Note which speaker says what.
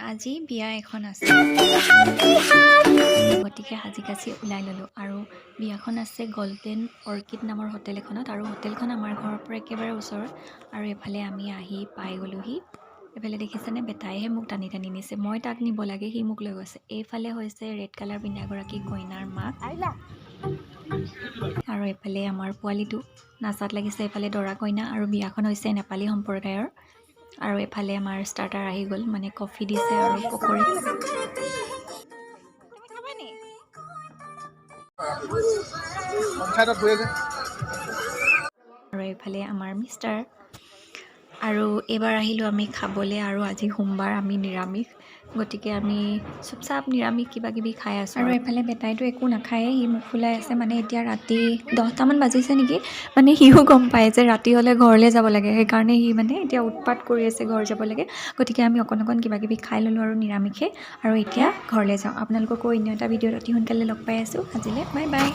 Speaker 1: আজি বিয়া এখন আছে, গতিকে সাজি কাচি ওলাই ল'লোঁ। আৰু বিয়াখন আছে গল্ডেন অৰ্কিড নামৰ হোটেল এখনত আৰু হোটেলখন আমাৰ ঘৰৰ পৰা একেবাৰে ওচৰত। আৰু এইফালে আমি আহি পাই গ'লোহি। এইফালে দেখিছেনে, বেটাইহে মোক টানি টানি নিছে। মই তাক নিব লাগে, সি মোক লৈ গৈছে। এইফালে হৈছে ৰেড কালাৰ পিন্ধাগৰাকী কইনাৰ মাক আৰু এইফালে আমাৰ পোৱালিটো নাচাত লাগিছে। এইফালে দৰা কইনা আৰু বিয়াখন হৈছে নেপালী সম্প্ৰদায়ৰ। আৰু এইফালে আমাৰ ষ্টাৰ্টাৰ আহি গ'ল, মানে কফি দিছে আৰু পকৰি। তুমি খাবা নি?
Speaker 2: পঞ্চায়তত গৈ আছে।
Speaker 1: আৰু এইফালে আমাৰ মিষ্টাৰ। আৰু এইবাৰ আহিলোঁ আমি খাবলৈ। আৰু আজি সোমবাৰ, আমি নিৰামিষ, গতিকে আমি চুপচাপ নিৰামিষ কিবা কিবি খাই আছোঁ। আৰু এইফালে বেটাইতো একো নাখায়ে, সি মুখ ফুলাই আছে। মানে এতিয়া ৰাতি 10টামান বাজিছে নেকি, মানে সিও গম পায় যে ৰাতি হ'লে ঘৰলৈ যাব লাগে। সেইকাৰণে সি মানে এতিয়া উৎপাত কৰি আছে, ঘৰ যাব লাগে। গতিকে আমি অকণ অকণ কিবা কিবি খাই ল'লোঁ আৰু নিৰামিষে। আৰু এতিয়া ঘৰলৈ যাওঁ। আপোনালোককো অন্য এটা ভিডিঅ'ত অতি সোনকালে লগ পাই আছোঁ। আজিলৈ বাই বাই।